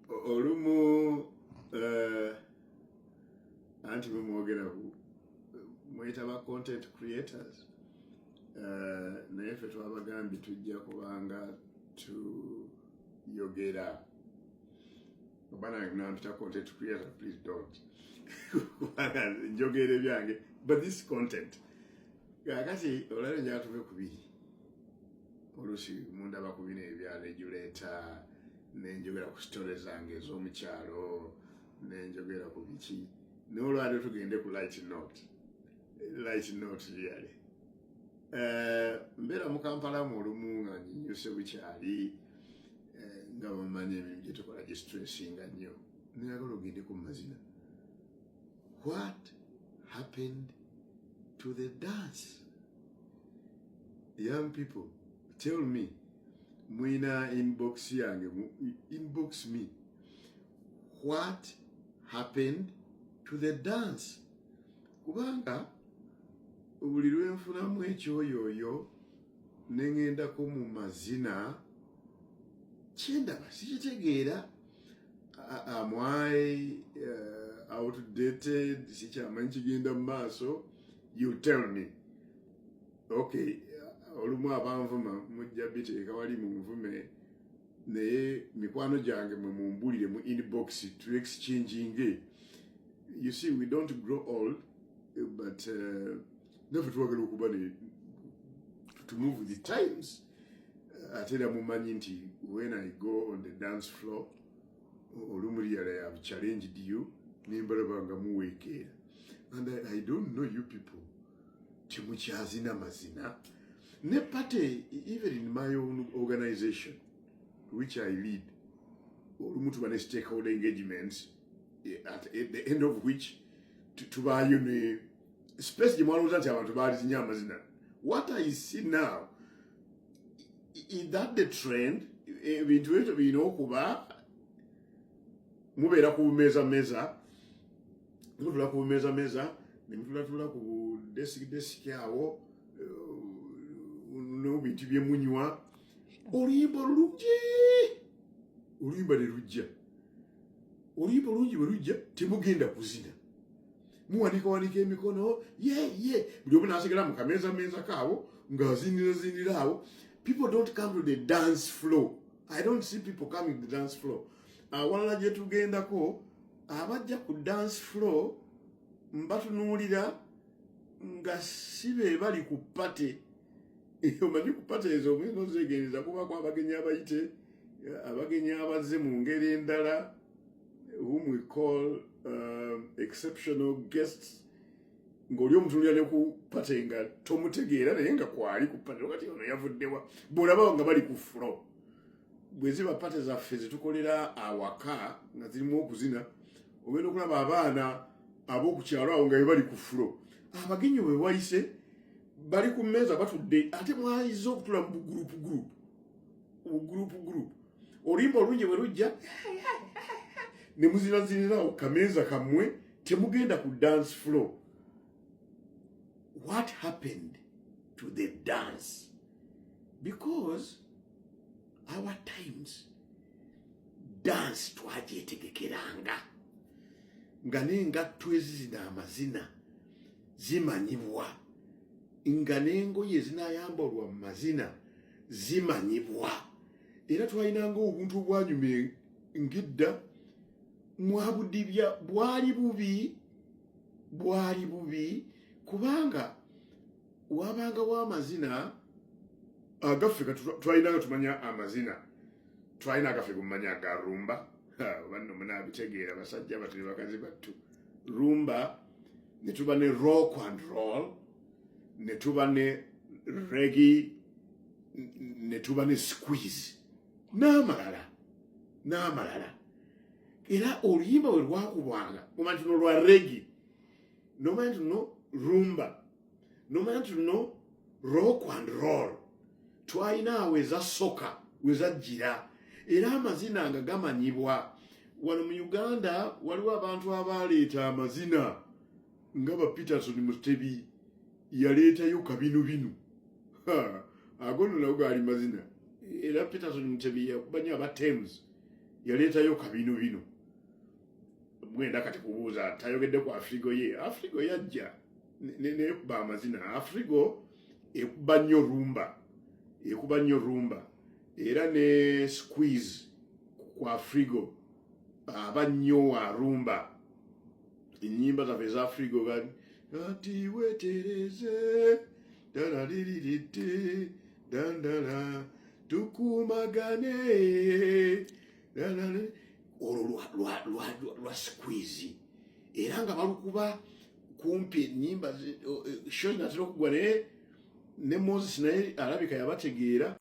Olumu anti bwe mwogera ku muyita ba content creators, naye ffe twabagambye tujja kubanga tuyogera. Oba nange nampita content creator, please don't, kubanga njogera ebyange, but this content. Kakati olwaleero njagala tuve ku biri. Oluusi mundaba ku bino ebya regulator, nenjogera ku story zange ez'omukyalo, nenjogera ku biki, naye olwaleero tugende ku light note, light note really. Mbeera mu Kampala mu olumu nga nyinyuse bukyali, nga bamanyi emirimu gye tukola gistressinga nnyo, nayagala ogende ku mazina. What happened to the dance? Young people, tell me. Mwina inbox yange, inbox me what happened to the dance, kubanga buli lwenfunamu ekyoyoyo neŋŋendako mu mazina, kyendaba sikitegeera. Am I outdated? Sikyamanyi kigenda mu maaso. You tell me. Okay, olumu abanvuma mujja biteeka wali mu nvume, naye mikwano gyange mwe mumbulire mu inbox to exchanginge. You see, we don't grow old, but naffe twagala okuba ne to move with the times. Ate era mumanyi nti when I go on the dance floor, olumu really I have challenged you, nembalaba nga muweekeera, and I don't know, you people temukyazina mazina ne party. Even in my own organization which I lead, olumu tuba ne stakeholder engagements, at the end of which tubaayo ne space gye mwalowooza nti abantu baalizinye amazina. What I see now is that the trend, ebintu ebyo birina okuba mubeera ku bumeeza meza, mutula ku bumeeza meza ne mutulatula ku budesiki desiki awo, n'ebintu bye munywa, oluyimba olulungi, oluyimba ne lujja, oluyimba olungi bwe lujja, temugenda kuzina, muwanikawanika emikono ye ye, buli omu nasigala mu kameeza meeza kaawo ng'azinira zinira awo. People don't come to the dance floor. I don't see people coming to the dance floor. Awalala gye tugendako, abajja ku dance floor mbatunuulira nga si be bali ku party. Omanyi ku party ezo omuyinza ozeegendereza, kubako abagenyi abayite, abagenyi abazze mu ngeri endala, whom we call exceptional guests, ng'oli omutunulira ne ku party nga tomutegeera, naye nga kwali ku party. Kati ono yavuddewa? Bw'olaba nga bali ku floor, bwe ziba party zaffe zetukolera awaka nga zirimu okuzina, ogenda okulaba abaana ab'oku kyalo awo nga be bali ku floor. Abagenyi bwe wayise bali ku mmeeza batudde, ate mwayize okutula mu bugroup group, bugroup group. Oluyimba olungi bwe lujja, ne muzinazinirawo kameeza kammwe, temugenda ku dance floor. What happened to the dance? Because our times, dance twagyetegekeranga nga n'engatto ezizina amazina zimanyibwa, nga n'engoye ezinayambalwa mu mazina zimanyibwa, era twalinanga obuntu obwanyuma ng'edda. Mwabudibya, bwali bubi, bwali bubi, kubanga wabangawo amazina agaffe. Twalinanga tumanya amazina, twalina agaffe gumanya aga rumba. Oba nno munaabitegeera, basajja battu ne bakazi battu. Rumba, ne tuba ne rock and roll, ne tuba ne reggae, ne tuba ne squeeze, n'amalala n'amalala. Era oluyimba bwe lwakubwanga, omanya nti no lwa reggae, nomanya nti no rumba, nomanya nti no rock and roll. Twalina awo eza soca wezajjira, era amazina nga gamanyibwa. Wano mu Uganda waliwo abantu abaleeta amazina nga ba Peterson Mutebi, yaleetayo kabinu binu. Ago nno nago gaali mazina. Era Peterson Mutebi yakuba nnyo aba Thames. Yaleetayo kabino bino. Mwenda kati kubuuza, tayogedde ku Afrigo. Ye Afrigo yajja nekuba amazina. Afrigo ekuba nnyo rumba, ekuba nnyo rumba, era ne Squeeze ku Afrigo aba nnyo wa rumba. Ennyimba zaffe eza Afrigo gati kati wetereze dalaliririti dandala tukumagane dalali. Olwo lwa Squeeze, era nga balukuba kumpi ennyimba show zinatera okugwa. Naye ne Moses naye alabika yabategeera.